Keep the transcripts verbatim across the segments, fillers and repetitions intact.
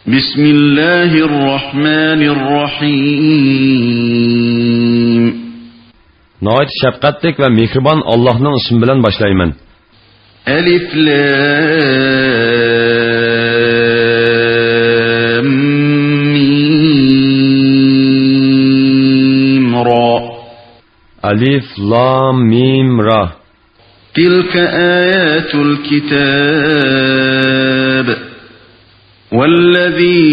بسم الله الرحمن الرحيم. ناھايىتى شەپقەتلىك ۋە مېھرىبان ئاللاھنىڭ ئىسمى بىلەن باشلايمەن. ألف لام ميم را. ئەلىف لام مىم را. تلك آيات الكتاب والذي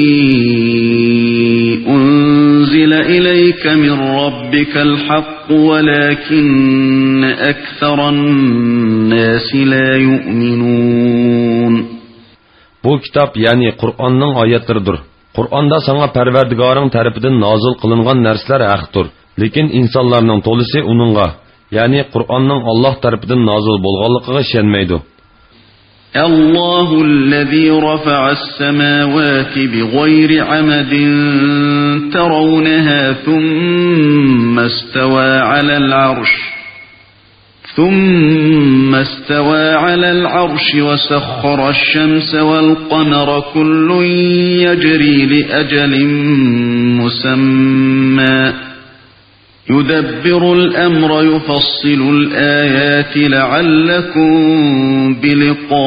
أنزل إليك من ربك الحق ولكن أكثر الناس لا يؤمنون. بۇ كىتاب، يەنى قۇرئاننىڭ ئايەتلىرىدۇر. قۇرئاندا ساڭا پەرۋەردىگارىڭ تەرىپىدىن نازىل قىلىنغان نەرسىلەر ھەقتۇر. لېكىن ئىنسانلارنىڭ تولىسى ئۇنىڭغا، يەنى قۇرئاننىڭ ئاللاھ تەرىپىدىن نازىل بولغانلىقىغا ئىشەنمەيدۇ. الله الذي رفع السماوات بغير عمد ترونها ثم استوى على العرش ثم استوى على العرش وسخر الشمس والقمر كل يجري لأجل مسمى يدبر الأمر يفصل الآيات لعلكم بلقاء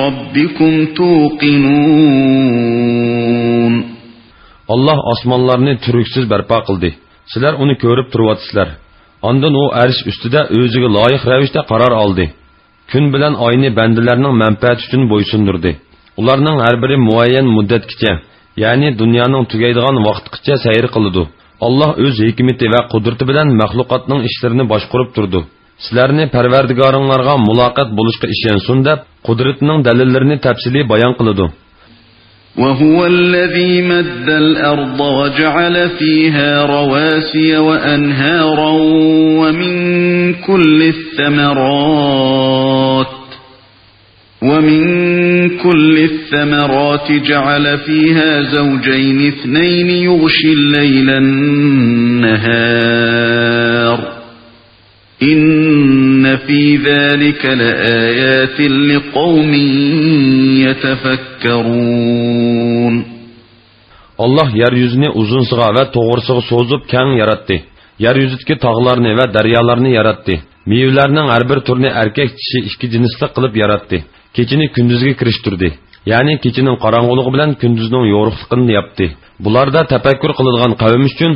ربكم توقنون. ئاللاھ ئاسمانلارنى تۈرتكىسىز بەرپا قىلدى. سىلەر ئۇنى كۆرۈپ تۇرۇۋاتىسىلەر. ئاندىن ئۇ ئەرش ئۈستىدە ئۆزىگە لايىق رەۋىشتە قارار ئالدى. كۈن بىلەن ئاينى بەندىلەرنىڭ مەنپەئەتى ئۈچۈن بويسۇندۇردى. ئۇلارنىڭ ھەر بىرى مۇئەييەن مۇددەتكىچە، يەنى دۇنيانىڭ تۈگەيدىغان ۋاقتىغىچە سەير قىلىدۇ. ئاللاھ ئۆز ھېكمىتى ۋە قۇدرىتى بىلەن مەخلۇقاتنىڭ ئىشلىرىنى باشقۇرۇپ تۇرىدۇ. سىلەرنى پەرۋەردىگارىڭلارغا مۇلاقات بولۇشقا ئىشەنسۇن دەپ، قۇدرىتىنىڭ دەلىللىرىنى تەپسىلىي بايان قىلىدۇ. وهو الذي مد الأرض وجعل فيها رواسي وأنهارا ومن كل الثمرات، ومن كل الثمرات جعل فيها زوجين اثنين يغشي الليل النهار إن في ذلك لآيات لقوم يتفكرون. ئاللاھ يەر يۈزىنى ئۇزۇنسىغا ۋە توغرىسىغا سوزۇپ كەڭ ياراتتى. يەر يۈزىدىكى تاغلارنى ۋە دەريالارنى ياراتتى. مېۋىلەرنىڭ ھەر بىر تۈرىنى ئەركەك، چىشى ئىككى جىنسلىق قىلىپ ياراتتى. كېچىنى كۈندۈزگە كىرىشتۈردى. يەنى كېچىنىڭ قاراڭغۇلۇقى بىلەن كۈندۈزنىڭ يورۇقلۇقىنى ياپتى. بۇلاردا تەپەككۇر قىلىدىغان قەۋم ئۈچۈن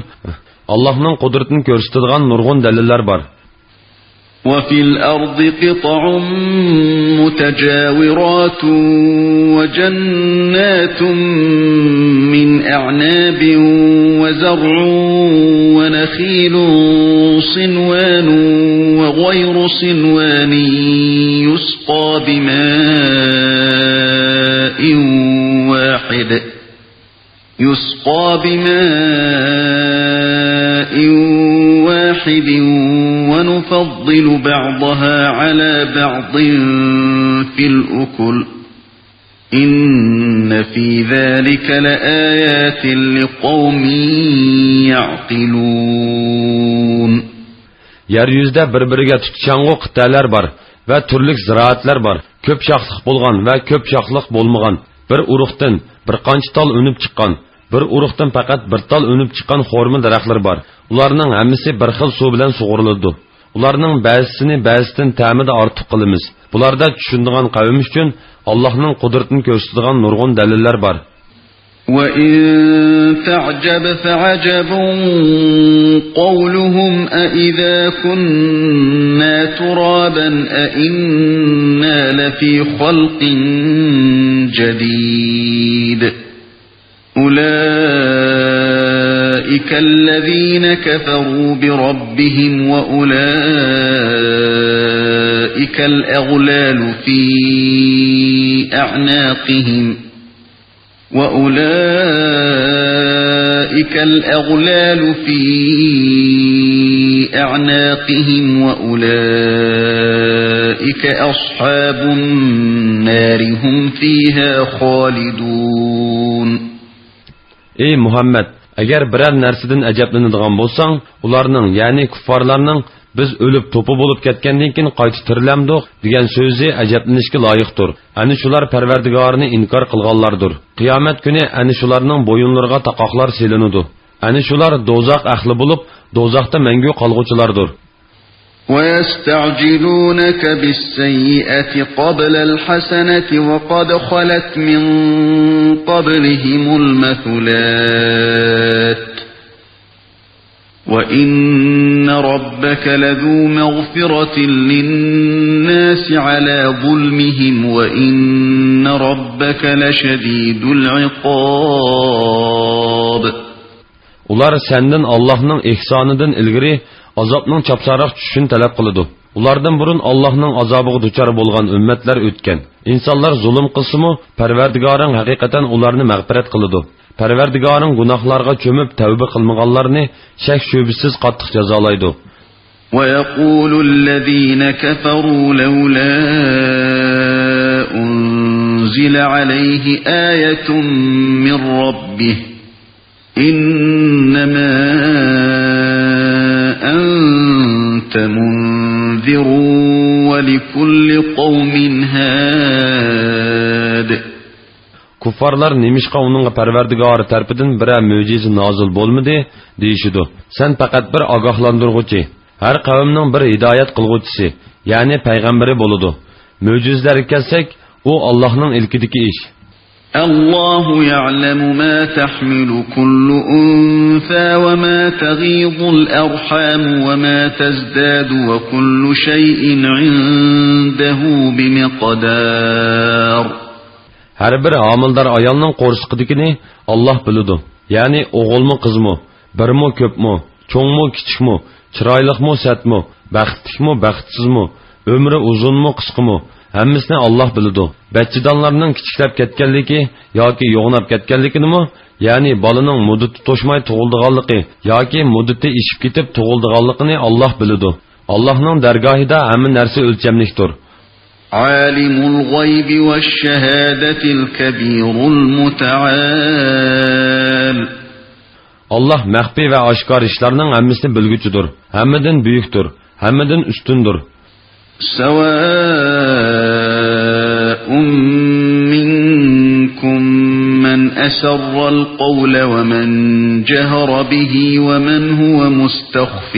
ئاللاھنىڭ قۇدرىتىنى كۆرسىتىدىغان نۇرغۇن دەلىللەر بار. وفي الأرض قطع متجاورات وجنات من أعناب وزرع ونخيل صنوان وغير صنوان يسقى بماء واحد يسقى بماء واحد ونفضل بعضها على بعض في الأكل إن في ذلك لآيات لقوم يعقلون. يەر يۈزىدە بىر-بىرىگە تۇتىشاڭغۇ قىتئەلەر بار ۋە تۈرلۈك زىرائەتلەر بار. كۆپ شاخلىق بولغان ۋە كۆپ شاخلىق بولمىغان، بىر ئۇرۇقتىن بىر قانچە تال ئۈنۈپ چىققان، بىر ئۇرۇقتىن پەقەت بىر تال ئۈنۈپ چىققان خورما دەرەخلىرى بار. ئۇلارنىڭ ھەممىسى بىر خىل سۇ بىلەن سۇغۇرۇلىدۇ. ئۇلارنىڭ بەزىسىنى بەزىسىدىن تەمىدە ئارتۇق قىلىمىز. بۇلاردا چۈشىنىدىغان قەۋم ئۈچۈن ئاللاھنىڭ قۇدرىتىنى كۆرسىتىدىغان نۇرغۇن دەلىللەر بار. وإن تعجب فعجب قولهم أإذا كنا ترابا أإنا لفي خلق جديد. أولئك الذين كفروا بربهم وأولئك الأغلال في أعناقهم وأولئك الأغلال في أعناقهم وأولئك أصحاب النار هم فيها خالدون. ئەي مۇھەممەد، ئەگەر بىرەر نەرسىدىن ئەجەبلىنىدىغان بولساڭ، ئۇلارنىڭ، يەنى كۇففارلارنىڭ «بىز ئۆلۈپ توپا بولۇپ كەتكەندىن كېيىن قايتا تىرىلەمدۇق؟» دېگەن سۆزى ئەجەبلىنىشكە لايىقتۇر. ئەنە شۇلار پەرۋەردىگارىنى ئىنكار قىلغانلاردۇر. قىيامەت كۈنى ئەنە شۇلارنىڭ بويۇنلىرىغا تاقاقلار سېلىنىدۇ. ئەنە شۇلار دوزاخ ئەھلى بولۇپ، دوزاختا مەڭگۈ قالغۇچىلاردۇر. ويستعجلونك بالسيئة قبل الحسنة وقد خلت من قبلهم المثلات وإن ربك لذو مغفرة للناس على ظلمهم وإن ربك لشديد العقاب. ئۇلار سەندىن ئاللاھنىڭ ئېھسانىدىن ئىلگىرى ئازابنىڭ چاپسانراق چۈشۈشىنى تەلەپ قىلىدۇ. ئۇلاردىن بۇرۇن ئاللاھنىڭ ئازابىغا دۇچار بولغان ئۈممەتلەر ئۆتكەن. ئىنسانلار زۇلۇم قىلسىمۇ، پەرۋەردىگارىڭ ھەقىقەتەن ئۇلارنى مەغپىرەت قىلىدۇ. پەرۋەردىگارىڭ گۇناھلارغا چۆمۈپ تەۋبە قىلمىغانلارنى شەك-شۈبھىسىز قاتتىق جازالايدۇ. ويقول الذين كفروا لولا أنزل عليه آية من ربه إنما أنت منذر ولكل قوم هاد. كۇففارلار نېمىشقا ئۇنىڭغا پەرۋەردىگارى تەرىپىدىن بىرەر مۆجىزە نازىل بولمىدى دېيىشىدۇ. سەن پەقەت بىر ئاگاھلاندۇرغۇچى، ھەر قەۋمنىڭ بىر ھىدايەت قىلغۇچىسى، يەنى پەيغەمبىرى بولىدۇ. مۆجىزىلەرگە كەلسەك، ئۇ ئاللاھنىڭ ئىلكىدىكى ئىش. الله يعلم ما تحمل كل أنثى وما تغيض الأرحام وما تزداد وكل شيء عنده بمقدار. ھەر بىر ھامىلىدار ئايالنىڭ قورسىقىدىكىنى ئاللاھ بىلىدۇ. يەنى ئوغۇلمۇ قىزمۇ، بىرمۇ كۆپمۇ، چوڭمۇ كىچىكمۇ، چىرايلىقمۇ سەتمۇ، بەختلىكمۇ بەختسىزمۇ، ئۆمرى ئۇزۇنمۇ قىسقىمۇ، ھەممىسىنى ئاللاھ بىلىدۇ. بەچچىدانلارنىڭ كىچىكلەپ كەتكەنلىكى ياكى يوغىناپ كەتكەنلىكىنىمۇ، يەنى بالىنىڭ مۇددىتى توشماي تۇغۇلىدىغانلىقى ياكى مۇددىتى ئېشىپ كېتىپ تۇغۇلىدىغانلىقىنى ئاللاھ بىلىدۇ. ئاللاھنىڭ دەرگاھىدا ھەممە نەرسە ئۆلچەملىكتۇر. عالم الغيب والشهادة الكبير المتعال. ئاللاھ مەخپىي ۋە ئاشكارا ئىشلارنىڭ ھەممىسىنى بىلگۈچىدۇر، ھەممىدىن بۈيۈكتۇر، ھەممىدىن ئۈستۈندۇر. سواء منكم من أسر القول ومن جهر به ومن هو مستخف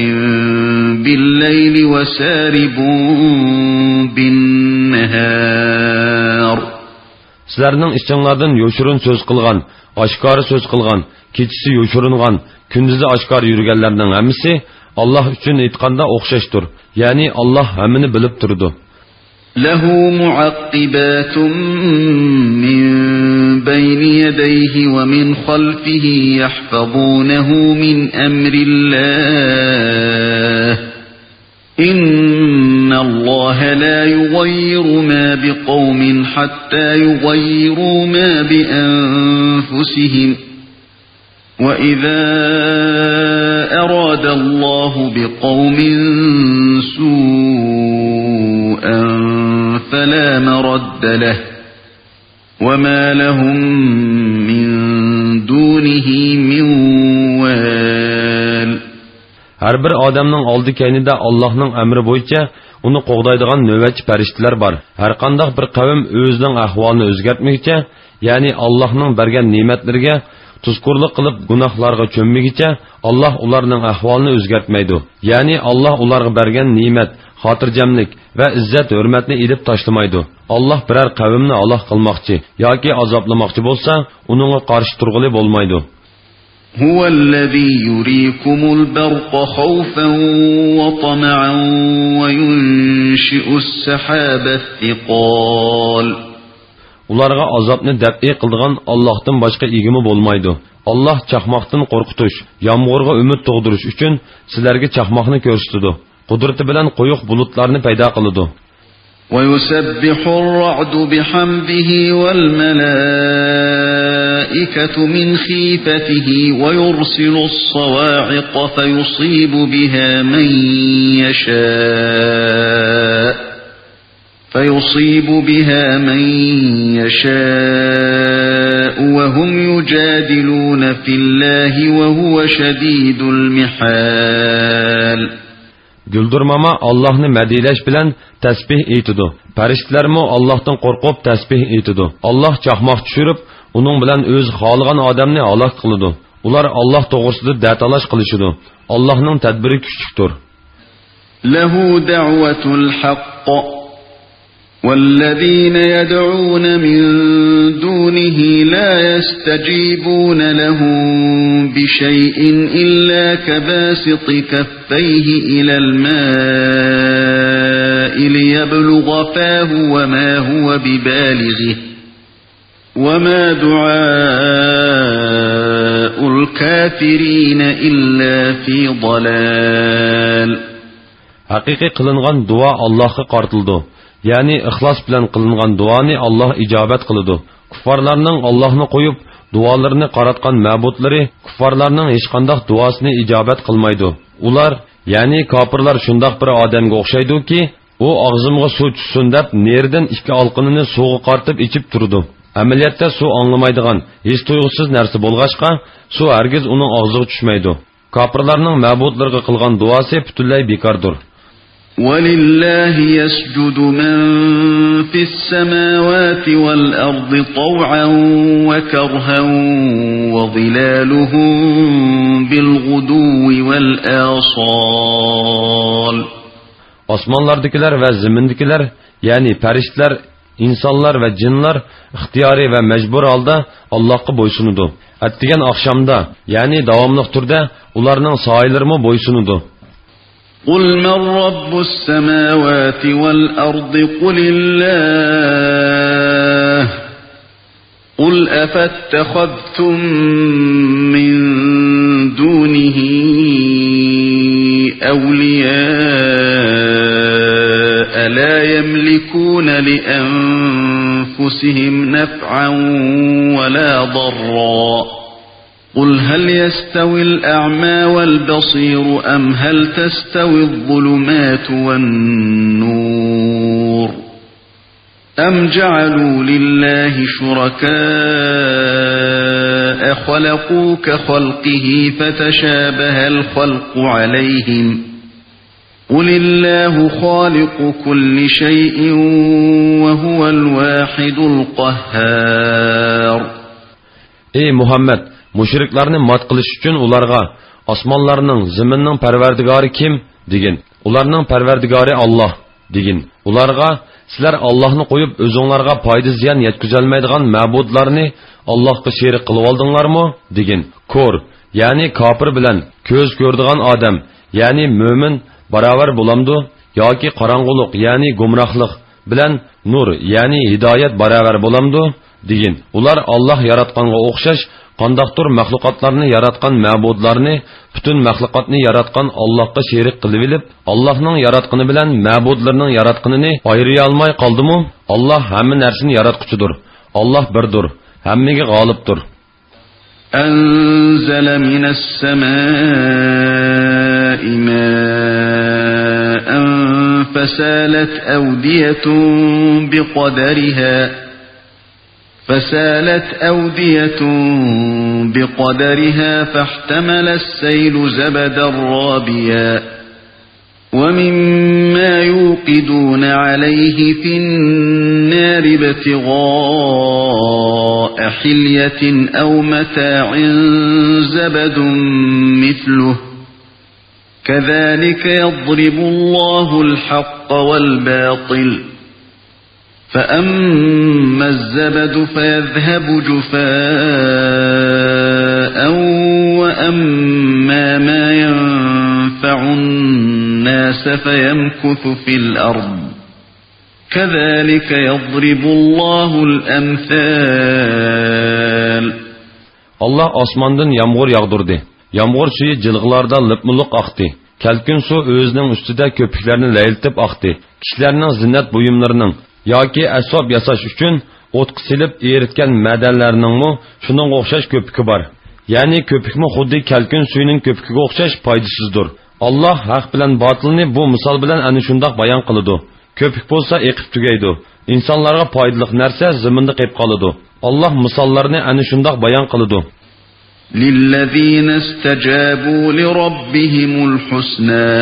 بالليل وسارب بالنهار. سىلەرنىڭ ئىچىڭلاردىن يوشۇرۇن سۆز قىلغان، ئاشكارا سۆز قىلغان، كېچىسى يوشۇرۇنغان، كۈندۈزى ئاشكارا يۈرگەنلەرنىڭ ھەممىسى، ئاللاھ ئۈچۈن ئېيتقاندا، ئوخشاشتۇر. يەنى ئاللاھ ھەممىنى بىلىپ تۇرىدۇ. له معقبات من بين يديه ومن خلفه يحفظونه من أمر الله. إن الله لا يغير ما بقوم حتى يغيروا ما بأنفسهم. وإذا أراد الله بقوم سوءا فلا مرد له وما لهم من دونه من وال. ھەر بىر ئادەمنىڭ ئالدى-كەينىدە ئاللاھنىڭ ئەمرى بويىچە ئۇنى قوغدايدىغان نۆۋەتچى پەرىشتىلەر بار. ھەرقانداق بىر قەۋم ئۆزىنىڭ ئەھۋالىنى ئۆزگەرتمىگۈچە، يەنى ئاللاھنىڭ بەرگەن نېمەتلىرىگە تۇزكورلۇق قىلىپ گۇناھلارغا چۆممىگۈچە، ئاللاھ ئۇلارنىڭ ئەھۋالىنى ئۆزگەرتمەيدۇ. يەنى ئاللاھ ئۇلارغا بەرگەن نېمەت، خاتىرجەملىك ۋە ئىززەت-ھۆرمەتنى ئېلىپ تاشلىمايدۇ. ئاللاھ بىرەر قەۋمنى ھالاك قىلماقچى ياكى ئازابلىماقچى بولسا، ئۇنىڭغا قارشى تۇرغىلى بولمايدۇ. هو الذي يريكم البرق خوفا وطمعا وينشئ السحاب الثقال. ئۇلارغا ئازابنى دەپئى قىلىدىغان ئاللاھتىن باشقا ئىگىمۇ بولمايدۇ. ئاللاھ چاقماقتىن قورقۇتۇش، يامغۇرغا ئۈمىد تۇغدۇرۇش ئۈچۈن سىلەرگە چاقماقنى كۆرسىتىدۇ. قۇدرىتى بىلەن قويۇق بۇلۇتلارنى پەيدا قىلىدۇ. ويسبح الرعد بحمده والملائكة من خيفته ويرسل الصواعق فيصيب بها من يشاء، فيصيب بها من يشاء وهم يجادلون في الله وهو شديد المحال. گۈلدۈرماما ئاللاھنى مەدھىيلەش بىلەن تەسبىھ ئېيتىدۇ. پەرىشتىلەرمۇ ئاللاھتىن قورقۇپ تەسبىھ ئېيتىدۇ. ئاللاھ چاقماق چۈشۈرۈپ، ئۇنىڭ بىلەن ئۆزى خالىغان ئادەمنى ھالاك قىلىدۇ. ئۇلار ئاللاھ توغرىسىدا دەتالاش قىلىشىدۇ. ئاللاھنىڭ تەدبىرى كۈچلۈكتۇر. لَهُ دَعْوَةُ الْحَقِّ وَالَّذِينَ يَدْعُونَ مِن دُونِهِ لَا يَسْتَجِيبُونَ لَهُم بِشَيْءٍ إِلَّا كَبَاسِطِ كَفَّيْهِ إِلَى الْمَاءِ لِيَبْلُغَ فَاهُ وَمَا هُوَ بِبَالِغِهِ وَمَا دُعَاءُ الْكَافِرِينَ إِلَّا فِي ضَلَالٍ. ھەقىقىي قىلىنغان دۇئا ئاللاھقا قارىتىلىدۇ. يەنى ئىخلاس بىلەن قىلىنغان دۇئانى ئاللاھ ئىجابەت قىلىدۇ. كۇففارلارنىڭ ئاللاھنى قويۇپ، دۇئالىرىنى قاراتقان مەبۇدلىرى كۇففارلارنىڭ ھېچقانداق دۇئاسىنى ئىجابەت قىلمايدۇ. ئۇلار، يەنى كاپىرلار شۇنداق بىر ئادەمگە ئوخشايدۇكى، ئۇ ئاغزىمغا سۇ چۈشسۇن دەپ، نېرىدىن ئىككى ئالىقىنىنى سۇغا قارىتىپ ئىچىپ تۇرىدۇ. ئەمەلىيەتتە سۇ ئاڭلىمايدىغان، ھېس تۇيغۇسىز نەرسە بولغاچقا، سۇ ھەرگىز ئۇنىڭ ئاغزىغا چۈشمەيدۇ. كاپىرلارنىڭ مەبۇدلىرىغا قىلغان دۇئاسى پۈتۈنلەي بىكاردۇر. وَلِلَّهِ يَسْجُدُ مَن فِي السَّمَاوَاتِ وَالْأَرْضِ طَوْعًا وَكَرْهًا وَظِلَالُهُم بِالْغُدُوِّ وَالْآصَالِ. ئاسمانلاردىكىلەر ۋە زېمىندىكىلەر، يەنى پەرىشتىلەر، ئىنسانلار ۋە جىنلار ئىختىيارىي ۋە مەجبۇر ھالدا ئاللاھقا بويسۇنىدۇ. ئەتىگەن ئاخشامدا، يەنى داۋاملىق تۈردە ئۇلارنىڭ سايىلىرىمۇ بويسۇنىدۇ. قُلْ مَن رَّبُّ السَّمَاوَاتِ وَالْأَرْضِ؟ قُلِ اللَّهُ. قُلْ أَفَاتَّخَذْتُم مِّن دُونِهِ أَوْلِيَاءَ لَا يَمْلِكُونَ لِأَنفُسِهِمْ نَفْعًا وَلَا ضَرًّا. قُلْ هَلْ يَسْتَوِي الْأَعْمَىٰ وَالْبَصِيرُ أَمْ هَلْ تَسْتَوِي الظُّلُمَاتُ وَالنُّورُ؟ أَمْ جَعَلُوا لِلَّهِ شُرَكَاءَ خَلَقُوا كَخَلْقِهِ فَتَشَابَهَ الْخَلْقُ عَلَيْهِمْ، قُلِ اللَّهُ خَالِقُ كُلِّ شَيْءٍ وَهُوَ الْوَاحِدُ الْقَهَّارُ. ئەي مۇھەممەد، مۇشرىكلارنى مات قىلىش ئۈچۈن ئۇلارغا، ئاسمانلارنىڭ، زېمىننىڭ پەرۋەردىگارى كىم؟ دېگىن. ئۇلارنىڭ پەرۋەردىگارى ئاللاھ، دېگىن. ئۇلارغا، سىلەر ئاللاھنى قويۇپ، ئۆزۈڭلارغا پايدا-زىيان يەتكۈزەلمەيدىغان مەبۇدلارنى ئاللاھقا شېرىك قىلىۋالدىڭلارمۇ؟ دېگىن. كور، يەنى كاپىر بىلەن كۆز كۆرىدىغان ئادەم، يەنى مۆمىن باراۋەر بولامدۇ؟ ياكى قاراڭغۇلۇق، يەنى گۇمراھلىق، بىلەن نۇر، يەنى ھىدايەت باراۋەر بولامدۇ؟ دېگىن. ئۇلار ئاللاھ ياراتقانغا ئوخشاش قانداقتۇر مەخلۇقاتلارنى ياراتقان مەبۇدلارنى پۈتۈن مەخلۇقاتنى ياراتقان ئاللاھقا شېرىك قىلىۋېلىپ، ئاللاھنىڭ ياراتقىنى بىلەن مەبۇدلىرىنىڭ ياراتقىنىنى ئايرىيالماي قالدىمۇ؟ ئاللاھ ھەممە نەرسىنى ياراتقۇچىدۇر. ئاللاھ بىردۇر، ھەممىگە غالىبتۇر. أَنزَلَ مِنَ السَّمَاءِ مَاءً فَسَالَتْ أَوْدِيَةٌ بِقَدَرِهَا، فَسَالَتْ أَوْدِيَةٌ بِقَدَرِهَا فَاحْتَمَلَ السَّيْلُ زَبَدًا رَّابِيًا وَمِمَّا يُوقِدُونَ عَلَيْهِ فِي النَّارِ ابْتِغَاءَ حِلْيَةٍ أَوْ مَتَاعٍ زَبَدٌ مِّثْلُهُ كَذَٰلِكَ يَضْرِبُ اللَّهُ الْحَقَّ وَالْبَاطِلَ فَأَمَّا الزَّبَدُ فَيَذْهَبُ جُفَاءً وَأَمَّا مَا يَنفَعُ النَّاسَ فَيَمْكُثُ فِي الْأَرْضِ كَذَٰلِكَ يَضْرِبُ اللَّهُ الْأَمْثَالَ. ئاللاھ ئاسماندىن يامغۇر ياغدۇردى. يامغۇر سۈيى جىلغىلاردا لىپمۇلۇق ئاقتى. كەلكۈن سۇ ئۆزىنىڭ ئۈستىدە كۆپۈكلەرنى لەيلىتىپ ئاقتى. كىشىلەرنىڭ زىننەت بۇيۇملىرىنىڭ ياكى ئەسۋاب ياساش ئۈچۈن ئوتقا سېلىپ ئېرىتكەن مەدەنلەرنىڭمۇ شۇنىڭغا ئوخشاش كۆپۈكى بار. يەنى كۆپۈكمۇ خۇددى كەلكۈن سۈيىنىڭ كۆپۈكىگە ئوخشاش پايدىسىزدۇر. ئاللاھ ھەق بىلەن باتىلنى بۇ مىسال بىلەن ئەنە شۇنداق بايان قىلىدۇ. كۆپۈك بولسا ئېقىپ تۈگەيدۇ. ئىنسانلارغا پايدىلىق نەرسە زېمىندا قېلىپ قالىدۇ. ئاللاھ مىساللارنى ئەنە شۇنداق بايان قىلىدۇ. لِلَّذِينَ اسْتَجَابُوا لِرَبِّهِمُ الْحُسْنَىٰ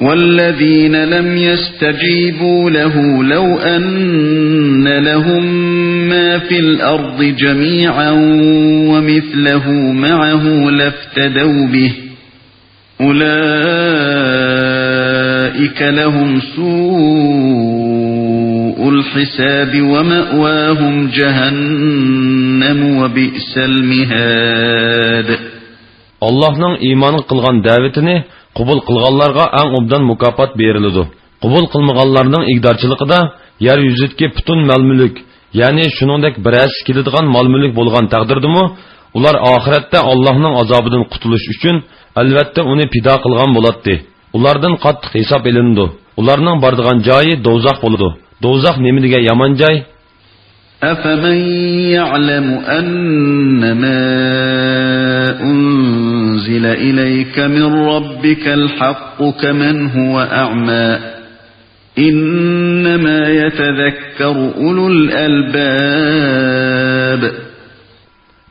والذين لم يستجيبوا له لو أن لهم ما في الأرض جميعا ومثله معه لافتدوا به أولئك لهم سوء الحساب ومأواهم جهنم وبئس المهاد. ئاللاھنىڭ ئىمانغا قىلغان دەۋىتىنى قوبۇل قىلغانلارغا ئەڭ ئوبدان مۇكاپات بېرىلىدۇ. قوبۇل قىلمىغانلارنىڭ ئىگىدارچىلىقىدا يەر يۈزىدىكى پۈتۈن مال-مۈلۈك، يەنى شۇنىڭدەك بىر ھەسسە كېلىدىغان مال-مۈلۈك بولغان تەقدىردىمۇ، ئۇلار ئاخىرەتتە ئاللاھنىڭ ئازابىدىن قۇتۇلۇش ئۈچۈن، ئەلۋەتتە، ئۇنى پىدا قىلغان بولاتتى. ئۇلاردىن قاتتىق ھېساب ئېلىنىدۇ. ئۇلارنىڭ بارىدىغان جايى دوزاخ بولىدۇ. دوزاخ نېمىدېگەن يامان جاي! أفمن يعلم أنما أنزل إليك من ربك الحق كمن هو أعمى إنما يتذكر أولو الألباب.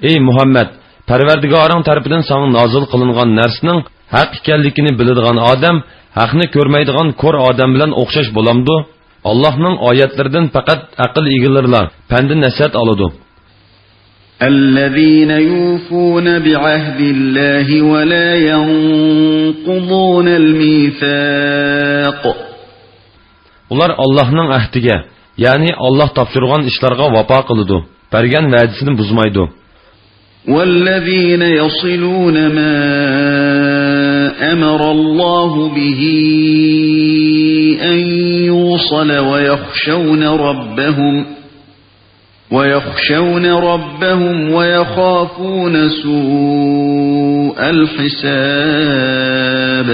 ئەي مۇھەممەد، پەرۋەردىگارىڭ تەرىپىدىن ساڭا نازىل قىلىنغان نەرسىنىڭ ھەق ئىكەنلىكىنى بىلىدىغان ئادەم ھەقنى كۆرمەيدىغان كور ئادەم بىلەن ئوخشاش بولامدۇ؟ ئاللاھنىڭ ئايەتلىرىدىن پەقەت ئەقىل ئىگىلىرىلا پەند-نەسىھەت ئالىدۇ. الذين يوفون بعهد الله ولا ينقضون الميثاق. ئۇلار ئاللاھنىڭ ئەھدىگە، يەنى ئاللاھ تاپشۇرغان ئىشلارغا ۋاپا قىلىدۇ، بەرگەن ۋەدىسىنى بۇزمايدۇ. والذين يصلون ما أمر الله به أن يوصل ويخشون ربهم، ويخشون ربهم ويخافون سوء الحساب.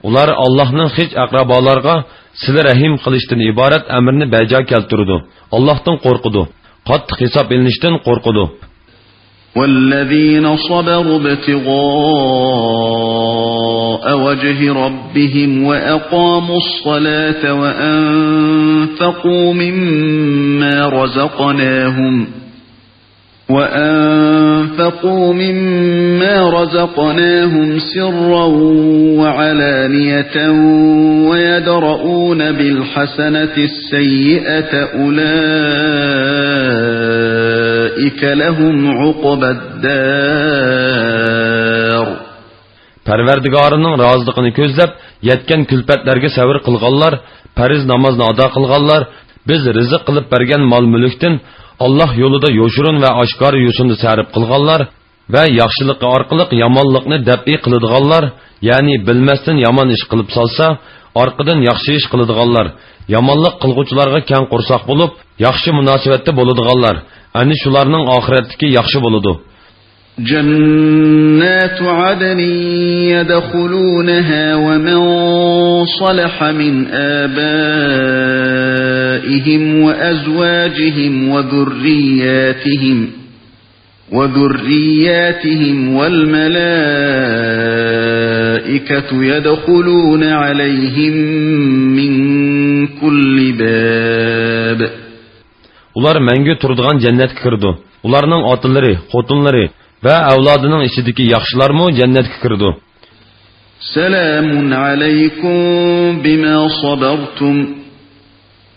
ئۇلار ئاللاھنىڭ خىچ-ئەقرىبالارغا سىلە-رەھىم قىلىشتىن ئىبارەت ئەمرىنى بەجا كەلتۈرىدۇ، ئاللاھتىن قورقىدۇ، قاتتىق ھېساب ئېلىنىشتىن قورقىدۇ. والذين صبروا ابتغاء وجه ربهم وأقاموا الصلاة وأنفقوا مما رزقناهم وأنفقوا مما رزقناهم سرا وعلانية ويدرءون بالحسنة السيئة أولئك لهم عقبى الدار. پەرۋەردىگارىنىڭ رازىلىقىنى كۆزلەپ، يەتكەن كۈلپەتلەرگە سەۋر قىلغانلار، پەرز نامازنى ئادا قىلغانلار، بىز رىزىق قىلىپ بەرگەن مال-مۈلۈكتىن ئاللاھ يولىدا يوشۇرۇن ۋە ئاشكارا يوسۇندا سەرپ قىلغانلار ۋە ياخشىلىقى ئارقىلىق يامانلىقنى دەپئى قىلىدىغانلار، يەنى بىلمەستىن يامان ئىش قىلىپ سالسا، ئارقىدىن ياخشى ئىش قىلىدىغانلار، يامانلىق قىلغۇچىلارغا كەڭ قورساق بولۇپ، ياخشى مۇناسىۋەتتە بولىدىغانلار، ئەنە شۇلارنىڭ ئاخىرەتتىكى ياخشى بولىدۇ. جنات عدن يدخلونها ومن صلح من آبائهم وأزواجهم وذرياتهم، وذرياتهم والملائكة يدخلون عليهم من كل باب. ئۇلار مەڭگۈ تۇرىدىغان جەننەتكە كىرىدۇ. ئۇلارنىڭ ئاتىلىرى، خوتۇنلىرى ۋە ئەۋلادىنىڭ ئىچىدىكى ياخشىلارمۇ جەننەتكە كىرىدۇ. سلام عليكم بما صبرتم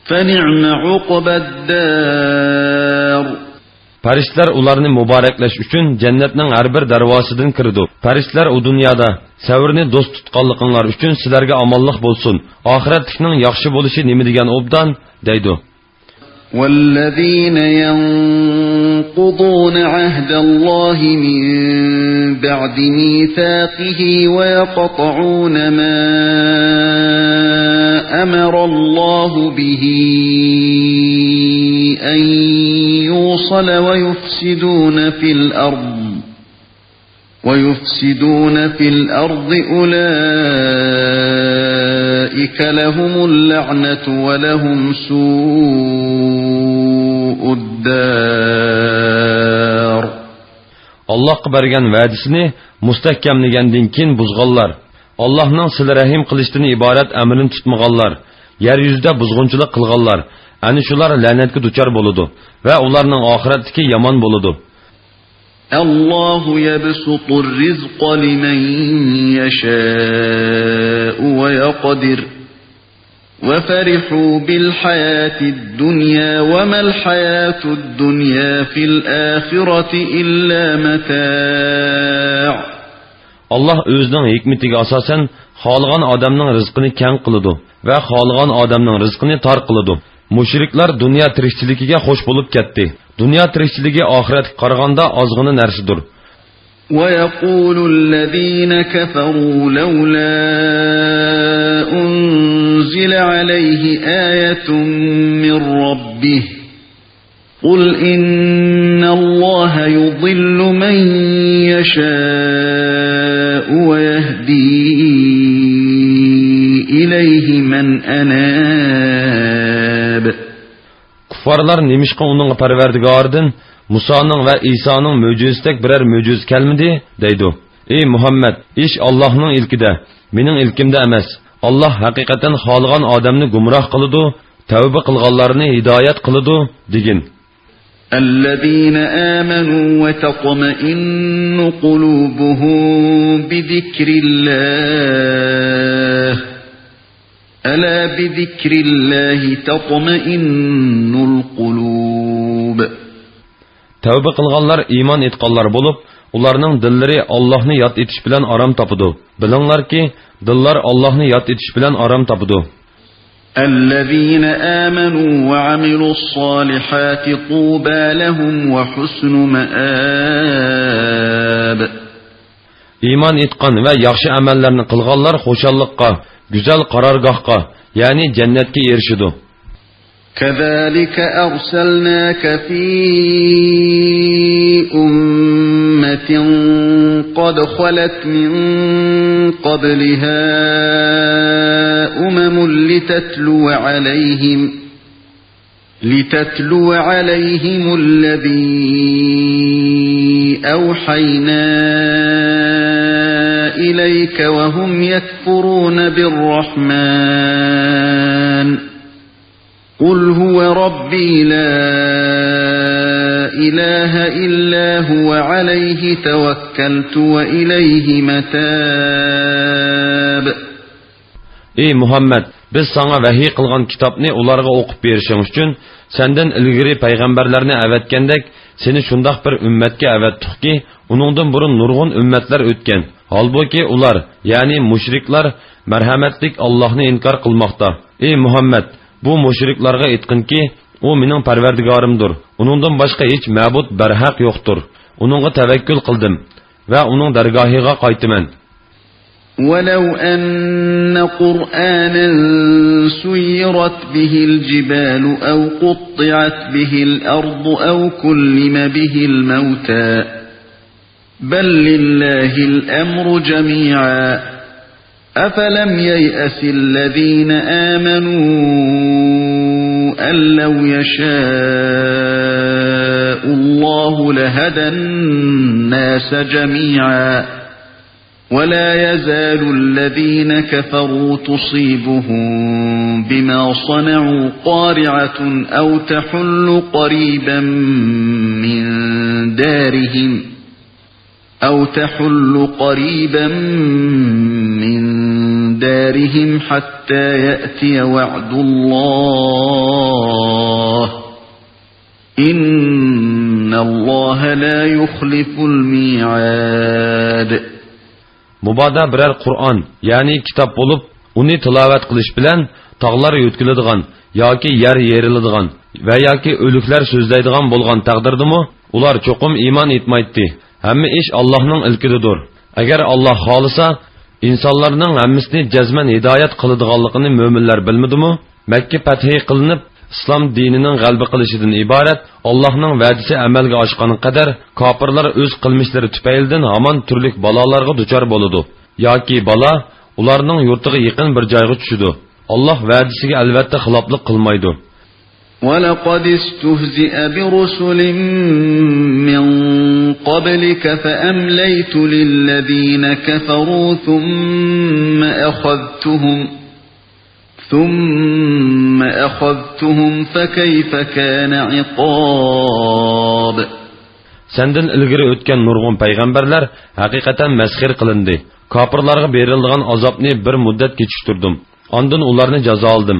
فنعم عقبى الدار. پەرىشتىلەر ئۇلارنى مۇبارەكلەش ئۈچۈن جەننەتنىڭ ھەر بىر دەرۋازىسىدىن كىرىدۇ. پەرىشتىلەر ئۇ دۇنيادا سەۋرنى دوست تۇتقانلىقىڭلار ئۈچۈن سىلەرگە ئامانلىق بولسۇن، ئاخىرەتلىكنىڭ ياخشى بولۇشى نېمە دېگەن ئوبدان، دەيدۇ. والذين ينقضون عهد الله من بعد ميثاقه ويقطعون ما أمر الله به أن يوصل ويفسدون في الأرض ويفسدون في الأرض أولئك لهم اللعنة ولهم سوء الدار. ئاللاھقا بەرگەن ۋەدىسىنى مۇستەھكەملىگەندىن كېيىن بۇزغانلار، ئاللاھنىڭ سىلە رەھىم قىلىشتىن ئىبارەت ئەمرىنى تۇتمىغانلار، يەر يۈزىدە بۇزغۇنچىلىق قىلغانلار، ئەنە شۇلار لەنەتكە دۇچار بولىدۇ ۋە ئۇلارنىڭ ئاخىرەتلىكى يامان بولىدۇ. الله يبسط الرزق لمن يشاء ويقدر وفرحوا بالحياة الدنيا وما الحياة الدنيا في الآخرة إلا متاع. ئاللاھ ئۆزىنىڭ ھېكمىتىگە ئاساسەن خالىغان ئادەمنىڭ رىزقىنى كەڭ قىلىدۇ ۋە خالىغان ئادەمنىڭ رىزقىنى تار قىلىدۇ. مۇشرىكلار دۇنيا تىرىكچىلىكىگە خوش بولۇپ كەتتى. دۇنيا تىرىكچىلىكى ئاخىرەتكە قارىغاندا ئازغىنە نەرسىدۇر. ويقول الذين كفروا لولا أنزل عليه آية من ربه قل إن الله يضل من يشاء ويهدي إليه من أناب. كۇففارلار نېمىشقا ئۇنىڭغا پەرۋەردىگارىدىن مۇسانىڭ ۋە ئىسانىڭ مۆجىزىسىدەك بىرەر مۆجىزە كەلمىدى؟ دەيدۇ. ئى مۇھەممەد، ئىش ئاللاھنىڭ ئىلكىدە، مېنىڭ ئىلكىمدە ئەمەس. ئاللاھ ھەقىقەتەن خالىغان ئادەمنى گۇمراھ قىلىدۇ، تەۋبە قىلغانلارنى ھىدايەت قىلىدۇ، دېگىن. الذين آمنوا وتطمئن قلوبهم بذكر الله ألا بذكر الله تطمئن القلوب. تەۋبە قىلغانلار ئىمان ئېيتقانلار بولۇپ، ئۇلارنىڭ دىللىرى ئاللاھنى ياد ئېتىش بىلەن ئارام تاپىدۇ. بىلىڭلاركى، دىللار ئاللاھنى ياد ئېتىش بىلەن ئارام تاپىدۇ. الذين آمنوا وعملوا الصالحات طوبى لهم وحسن مآب. ئىمان ئېيتقان ۋە ياخشى ئەمەللەرنى قىلغانلار خۇشاللىققا، گۈزەل قارارگاھقا، يەنى جەننەتكە ئېرىشىدۇ. كذلك أرسلناك في أمة قد خلت من قبلها أمم لتتلو عليهم لتتلو عليهم الذي أوحينا إليك وهم يكفرون بالرحمن قل هو ربي لا إله إلا هو عليه توكلت وإليه متاب. ئى مۇھەممەد، بىز ساڭا ۋەھىي قىلغان كىتابنى ئۇلارغا ئوقۇپ بېرىشىڭ ئۈچۈن، سەندىن ئىلگىرى پەيغەمبەرلەرنى ئەۋەتكەندەك، سېنى شۇنداق بىر ئۈممەتكە ئەۋەتتۇقكى، ئۇنىڭدىن بۇرۇن نۇرغۇن ئۈممەتلەر ئۆتكەن. ھالبۇكى، ئۇلار، يەنى مۇشرىكلار، مەرھەمەتلىك ئاللاھنى ئىنكار قىلماقتا. ئى مۇھەممەد، بۇ مۇشرىكلارغا ئېيتقىنكى، ئۇ مېنىڭ پەرۋەردىگارىمدۇر. ئۇنىڭدىن باشقا ھېچ مەبۇد بەرھەق يوقتۇر. ئۇنىڭغا تەۋەككۈل قىلدىم ۋە ئۇنىڭ دەرگاھىغا قايتىمەن. ولو أن قرآنا سيرت به الجبال أو قطعت به الأرض أو كلم به الموتى بل لله الأمر جميعا أفلم ييأس الذين آمنوا أن لو يشاء الله لهدى الناس جميعا ولا يزال الذين كفروا تصيبهم بما صنعوا قارعة أو تحل قريبا من دارهم أو تحل قريبا من دارهم حتى يأتي وعد الله إن الله لا يخلف الميعاد. مۇبادا بىرەر قۇرئان، يەنى كىتاب بولۇپ، ئۇنى تىلاۋەت قىلىش بىلەن تاغلار يۆتكىلىدىغان ياكى يەر يېرىلىدىغان ۋە ياكى ئۆلۈكلەر سۆزلەيدىغان بولغان تەقدىردىمۇ، ئۇلار چوقۇم ئىمان ئېيتمايتتى. ھەممە ئىش ئاللاھنىڭ ئىلكىدىدۇر. ئەگەر ئاللاھ خالىسا، ئىنسانلارنىڭ ھەممىسىنى جەزمەن ھىدايەت قىلىدىغانلىقىنى مۆمىنلەر بىلمىدىمۇ؟ مەككە پەتھى قىلىنىپ، ئىسلام دىنىنىڭ غەلىبە قىلىشىدىن ئىبارەت ئاللاھنىڭ ۋەدىسى ئەمەلگە ئاشقان قەدەر، كاپىرلار ئۆز قىلمىشلىرى تۈپەيلىدىن ھامان تۈرلۈك بالالارغا دۇچار بولىدۇ. ياكى بالا ئۇلارنىڭ يۇرتىغا يېقىن بىر جايغا چۈشىدۇ. ئاللاھ ۋەدىسىگە ئەلۋەتتە خىلاپلىق قىلمايدۇ. ولقد استهزئ برسل من قبلك فأمليت للذين كفروا ثم أخذتهم ثم أخذتهم فكيف كان عقاب. سەندىن ئىلگىرى ئۆتكەن نۇرغۇن پەيغەمبەرلەر ھەقىقەتەن مەسخىرە قىلىندى. كاپىرلارغا بېرىلىدىغان ئازابنى بىر مۇددەت كېچىكتۈردۈم. ئاندىن ئۇلارنى جازالىدىم.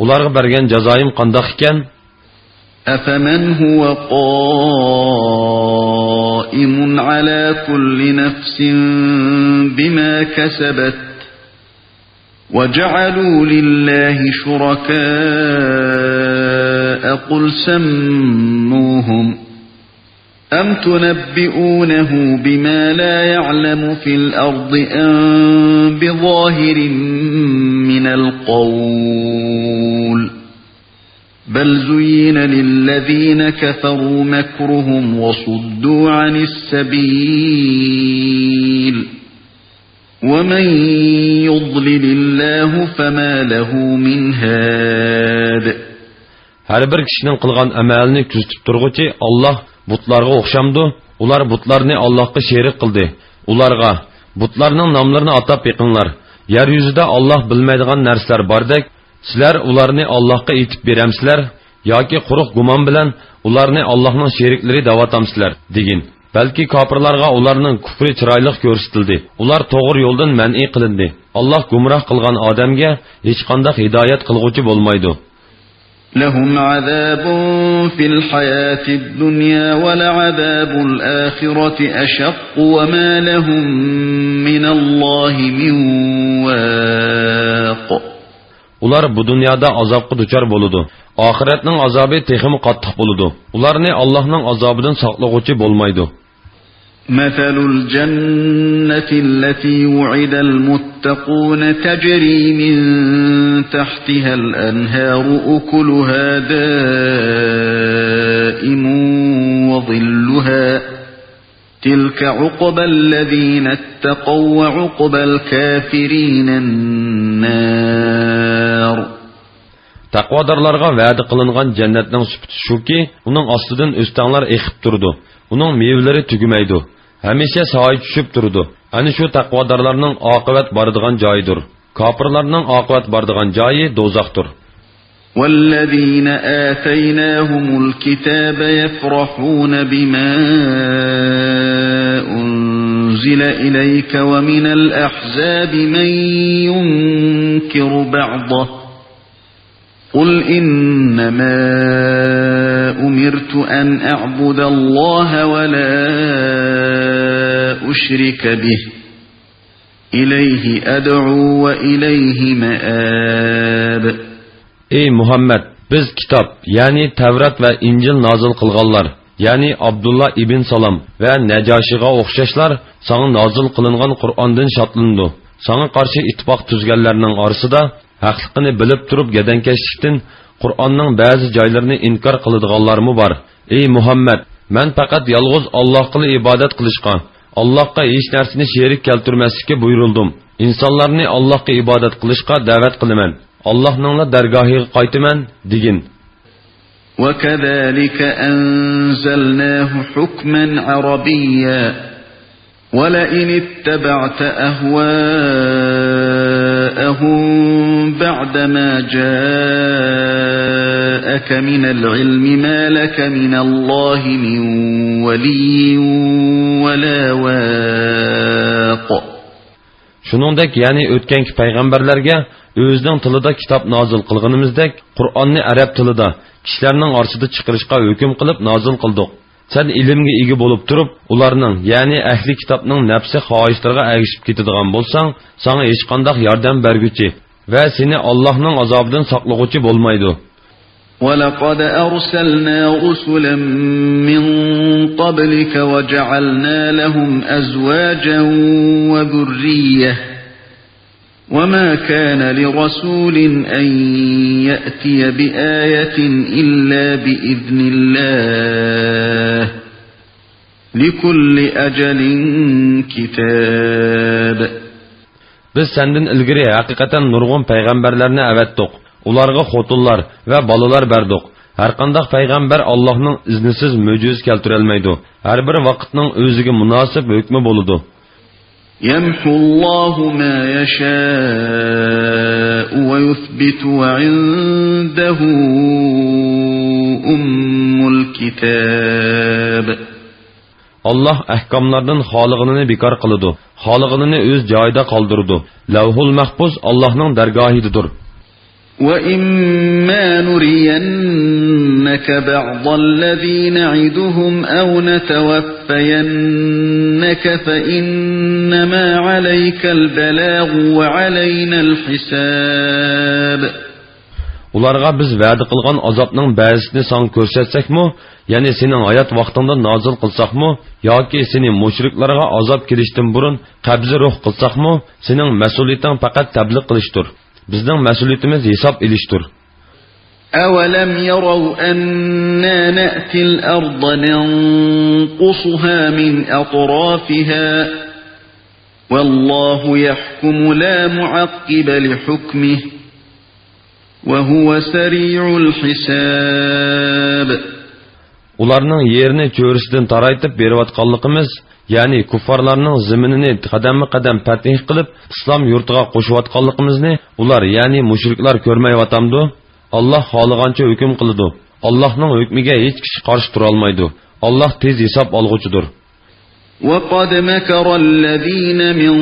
ئۇلارغا بەرگەن جازايىم قانداق ئىكەن؟ أفمن هو قائم على كل نفس بما كسبت وجعلوا لله شركاء قل سموهم أم تنبئونه بما لا يعلم في الأرض أم بظاهر من القول بل زين للذين كفروا مكرهم وصدوا عن السبيل ومن يضلل الله فما له من هاد. ھەر بىر كىشىنىڭ قىلغان ئەمەلىنى كۆزىتىپ تۇرغۇچى ئاللاھ بۇتلارغا ئوخشامدۇ؟ ئۇلار بۇتلارنى ئاللاھقا شېرىك قىلدى. ئۇلارغا، بۇتلارنىڭ ناملىرىنى ئاتاپ بېقىڭلار. يەر يۈزىدە ئاللاھ بىلمەيدىغان نەرسىلەر باردەك، سىلەر ئۇلارنى ئاللاھقا ئېيتىپ بېرەمسىلەر ياكى قۇرۇق گۇمان بىلەن ئۇلارنى ئاللاھنىڭ شېرىكلىرى دەۋاتامسىلەر؟ دېگىن. بەلكى كاپىرلارغا ئۇلارنىڭ كۇفرى چىرايلىق كۆرسىتىلدى. ئۇلار توغرا يولدىن مەنئى قىلىندى. ئاللاھ گۇمراھ قىلغان ئادەمگە ھېچقانداق ھىدايەت قىلغۇچى بولمايدۇ. لهم عذاب في الحياة الدنيا ولعذاب الآخرة أشق وما لهم من الله من واق. ئۇلار بۇ دۇنيادا ئازابقا دۇچار بولىدۇ. ئاخىرەتنىڭ ئازابى تېخىمۇ قاتتىق بولىدۇ. ئۇلارنى ئاللاھنىڭ ئازابىدىن ساقلىغۇچى بولمايدۇ. مثل الجنة التي وعد المتقون تجري من تحتها الأنهار أكلها دائم وظلها تلك عقبى الذين اتقوا وعقبى الكافرين النار. تەقۋادارلارغا ۋەدە قىلىنغان جەننەتنىڭ سۈپىتى شۇكى، ئۇنىڭ ئاستىدىن ئۆستەڭلەر ئېقىپ تۇرىدۇ. ئۇنىڭ مېۋىلىرى تۈگىمەيدۇ. ھەمىشە سايە چۈشۈپ تۇرىدۇ. ئەنە شۇ تەقۋادارلارنىڭ ئاقىۋەت بارىدىغان جايىدۇر. كاپىرلارنىڭ ئاقىۋەت بارىدىغان جايى دوزاختۇر. والذين آتيناهم الكتاب يفرحون بما أنزل إليك ومن الأحزاب من ينكر بعضه قل إنما أمرت أن أعبد الله ولا أشرك به إليه أدعو وإليه مآب. ئەي مۇھەممەد، بىز كىتاب، يەنى تەۋرات ۋە ئىنجىل نازىل قىلغانلار، يەنى ئابدۇللا ئىبن سالام ۋە نەجاشىغا ئوخشاشلار ساڭا نازىل قىلىنغان قۇرئاندىن شادلىنىدۇ. ساڭا قارشى ئىتتىپاق تۈزگەنلەرنىڭ ئارىسىدا ھەقلىقىنى بىلىپ تۇرۇپ گەدەنكەشلىكتىن قۇرئاننىڭ بەزى جايلىرىنى ئىنكار قىلىدىغانلارمۇ بار. ئەي مۇھەممەد، مەن پەقەت يالغۇز ئاللاھقىلا ئىبادەت قىلىشقا، ئاللاھقا ھېچ نەرسىنى شېرىك كەلتۈرمەسلىككە بۇيرۇلدۇم. ئىنسانلارنى ئاللاھقا ئىبادەت قىلىشقا دەۋەت قىلىمەن. ئاللاھنىڭلا دەرگاھىغا قايتىمەن، دېگىن. وكذلك أنزلناه حكما عربيا ولئن اتبعت أهواءهم بعدما جاءك من العلم ما لك من الله من ولي ولا واق. شۇنىڭدەك، يەنى ئۆتكەنكى پەيغەمبەرلەرگە ئۆزىنىڭ تىلىدا كىتاب نازىل قىلغىنىمىزدەك، قۇرئاننى ئەرەب تىلىدا كىشىلەرنىڭ ئارىسىدا چىقىرىشقا ھۆكۈم قىلىپ نازىل قىلدۇق. سەن ئىلىمگە ئىگە بولۇپ تۇرۇپ، ئۇلارنىڭ، يەنى ئەھلى كىتابنىڭ نەپسى خاھىشلىرىغا ئەگىشىپ كېتىدىغان بولساڭ، ساڭا ھېچقانداق ياردەم بەرگۈچى ۋە سېنى ئاللاھنىڭ ئازابىدىن ساقلىغۇچى بولمايدۇ. ولقد أرسلنا رسلا من قبلك وجعلنا لهم أزواجا وذرية وما كان لرسول أن يأتي بآية إلا بإذن الله لكل أجل كتاب. بىز سەندىن ئىلگىرى ھەقىقەتەن نۇرغۇن پەيغەمبەرلەرنى ئەۋەتتۇق. ئۇلارغا خوتۇنلار ۋە بالىلار بەردۇق. ھەرقانداق پەيغەمبەر ئاللاھنىڭ ئىزنىسىز مۆجىزە كەلتۈرەلمەيدۇ. ھەر بىر ۋاقىتنىڭ ئۆزىگە مۇناسىپ ھۆكمى بولىدۇ. يمحو الله ما يشاء ويثبت وعنده أم الكتاب. ئاللاھ ئەھكاملاردىن خالىغىنىنى بىكار قىلىدۇ، خالىغىنىنى ئۆز جايىدا قالدۇرىدۇ. لەۋھۇل مەھپۇز ئاللاھنىڭ دەرگاھىدىدۇر. وَإِمَّا نُرِيَنَّكَ بَعْضَ الَّذِي نَعِدُهُمْ أَوْ نَتَوَفَّيَنَّكَ فَإِنَّمَا عَلَيْكَ الْبَلَاغُ وَعَلَيْنَا الْحِسَابُ. ئۇلارغا بىز ۋەدە قىلغان ئازابنىڭ بەزىسىنى ساڭا كۆرسەتسەكمۇ، يەنى سېنىڭ ھايات ۋاقتىڭدا نازىل قىلساقمۇ، ياكى سېنى مۇشرىكلارغا ئازاب كېلىشتىن بۇرۇن قەبزى روھ قىلساقمۇ، سېنىڭ مەسئۇلىيىتىڭ پەقەت تەبلىغ قىلىشتۇر. بىزنىڭ مەسئۇلىيىتىمىز ھېساب ئېلىشتۇر. أَوَلَمْ يَرَوْا أَنَّا نَأْتِي الْأَرْضَ نَنْقُصُهَا مِنْ أَطْرَافِهَا وَاللَّهُ يَحْكُمُ لَا مُعَقِّبَ لِحُكْمِهِ وَهُوَ سَرِيعُ الْحِسَابِ. ئۇلارنىڭ يېرىنى چۆرىسىدىن تارايتىپ بېرىۋاتقانلىقىمىز، يەنى كۇففارلارنىڭ زېمىنىنى قەدەممۇ قەدەم پەتھى قىلىپ، ئىسلام يۇرتىغا قوشۇۋاتقانلىقىمىزنى ئۇلار، يەنى مۇشرىكلار كۆرمەيۋاتامدۇ؟ ئاللاھ خالىغانچە ھۆكۈم قىلىدۇ. ئاللاھنىڭ ھۆكمىگە ھېچ كىشى قارشى تۇرالمايدۇ. ئاللاھ تېز ھېساب ئالغۇچىدۇر. وَقَدْ مَكَرَ الَّذِينَ مِنْ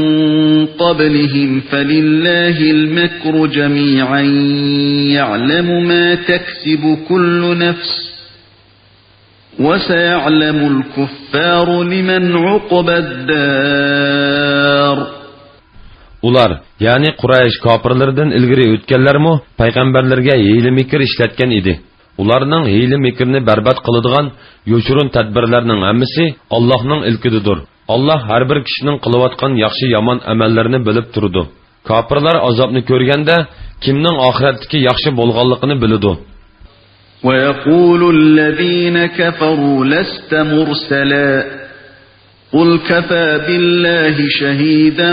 قَبْلِهِمْ فَلِلَّهِ الْمَكْرُ جَمِيعًا يَعْلَمُ مَا تَكْسِبُ كُلُّ نَفْسٍ وَسَيَعْلَمُ الْكُفَّارُ لِمَنْ عُقْبَى الدَّارِ. ئۇلار، يەنى قۇرەيش كاپىرلىرىدىن ئىلگىرى ئۆتكەنلەرمۇ پەيغەمبەرلەرگە ھىيلە-مىكىر ئىشلەتكەن ئىدى. ئۇلارنىڭ ھىيلە-مىكرىنى بەربات قىلىدىغان يوشۇرۇن تەدبىرلەرنىڭ ھەممىسى ئاللاھنىڭ ئىلكىدىدۇر. ئاللاھ ھەر بىر كىشىنىڭ قىلىۋاتقان ياخشى-يامان ئەمەللىرىنى بىلىپ تۇرىدۇ. كاپىرلار ئازابنى كۆرگەندە، كىمنىڭ ئاخىرەتتىكى ياخشى بولغانلىقىنى بىلىدۇ. وَيَقُولُ الَّذِينَ كَفَرُوا لَسْتَ مُرْسَلًا قُلْ كَفَى بِاللَّهِ شَهِيدًا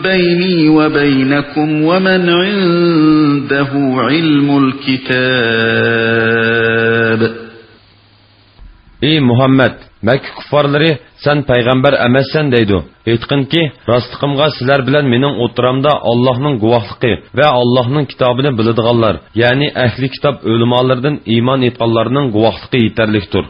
بَيْنِي وَبَيْنَكُمْ وَمَنْ عِنْدَهُ عِلْمُ الْكِتَابِ. ئى مۇھەممەد، مەككە كۇففارلىرى، سەن پەيغەمبەر ئەمەسسەن دەيدۇ. ئېيتقىنكى، راستلىقىمغا سىلەر بىلەن مېنىڭ ئوتتۇرامدا ئاللاھنىڭ گۇۋاھلىقى ۋە ئاللاھنىڭ كىتابىنى بىلىدىغانلار، يەنى ئەھلى كىتاب ئۆلىمالىرىدىن ئىمان ئېيتقانلارنىڭ گۇۋاھلىقى يېتەرلىكتۇر.